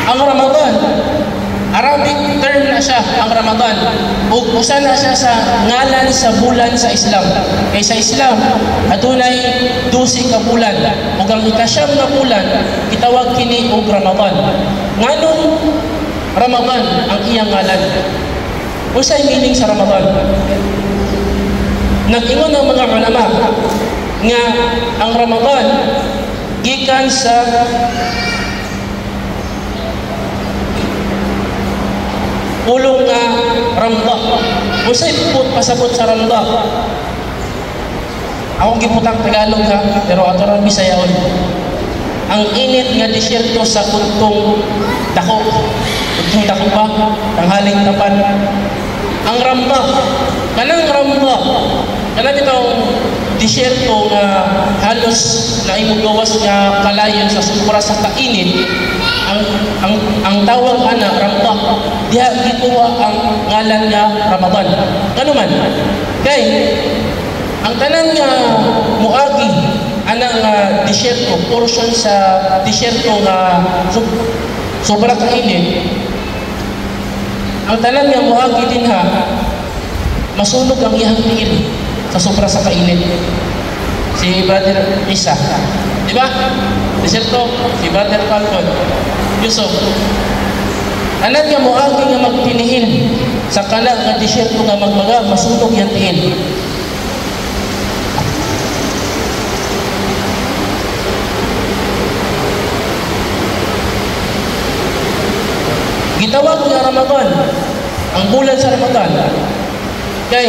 Ang Ramadan, Arabic term na siya, ang Ramadan. Ug usa na siya sa ngalan sa bulan sa Islam. Kay sa Islam, adunay 12 ka bulan. Ug ang ikasyam nga bulan, gitawag kini og Ramadan. Nganong Ramadan ang iyang ngalan? Unsay meaning sa Ramadan? Nag-ingon ang mga ulama nga ang Ramadan gikan sa pulong nga ramda. Unsay pasabot sa ramda? Akong giputang Tagalog ha, pero ato ra Bisayaon. Ang init nga disyerto sa kuntong dako. Kuntong dako ba? Tanghaling tapat. Ang ramda, kanang ramda, kanang itong disyerto nga halos naimong gawas nga kalayon sa sobra sa kainit, ang tawag ana ramda. Diha gikuha ang ngalan nga Ramadan. Ngano man? Kay ang tanan nga muagi ana nga disyerto, portion sa disyerto nga sobra kainit, ang tanan nga muagi dinha masunog ang iyang tiil sa sobra sa kainit. Si Brother Isa, di ba? Disyerto, si Brother Falcon, Yusuf. Tanan nga moagi nga magtiniil sa kana nga disyerto nga magmaga, masunog iyang tiil. Gitawag nga Ramadan, ang bulan sa Ramadan, kay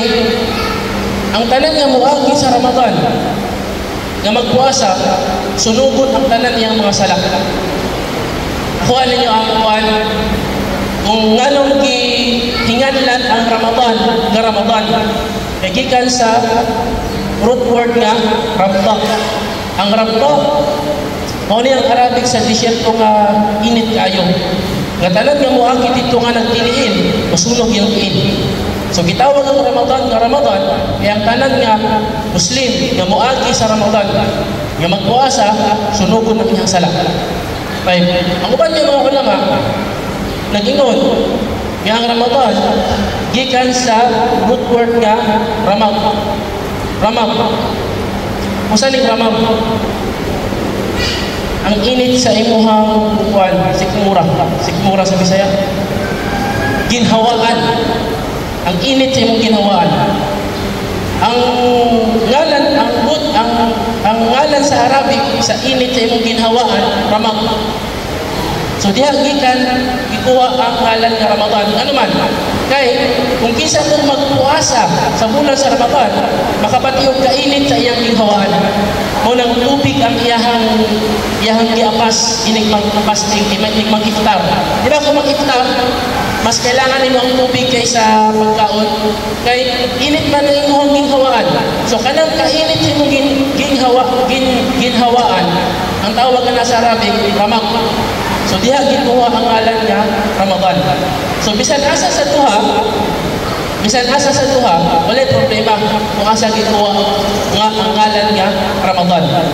ang tanan nga moagi sa Ramadan nga magpuasa, sunugon ang tanan niyang mga sala. Kuha ninyo ang kuan kung nganong gihinganlan ang Ramadan nga Ramadan, kay gikan sa root word nga ramda. Ang ramda mao ni ang Arabic sa disyerto nga init kayo. Nga tanan nga moagi didto nga nagtiniil, masunog iyang tiil. So gitawag ang Ramadan nga Ramadan kay ang tanan nga Muslim nga moagi sa Ramadan nga magpuasa, sunugon ang iyang sala. Right. Ang uban nga mga ulama nag-ingon nga ang Ramadan gikan sa root word nga ramab. Ramab. Unsa ning ramab? Ang init sa imuhang kuan, sikmura. Sikmura sa Bisaya. Ginhawaan. Ang init sa imong ginhawaan. Ang ngalan, ang root, ang ngalan sa Arabic sa init sa imong ginhawaan, ramab. So diha gikan gikuha ang ngalan nga Ramadan. Ano man? Kay kung kinsa mong magpuasa sa bulan sa Ramadan, makapati og kainit sa iyang ginhawaan. Mo nang tubig ang iyahang giapas inig mag-fasting, inig mag-iftar. Di ba kung mag-iftar, mas kailangan nimo ang tubig kaysa pagkaon, kay init man ang imong ginhawaan. So kanang kainit imong ginhawaan, ang tawag na sa Arabic ramag. So diha gikuha ang ngalan nga Ramadan. So bisan asa sa duha, walay problema kung asa gikuha nga ang ngalan nga Ramadan.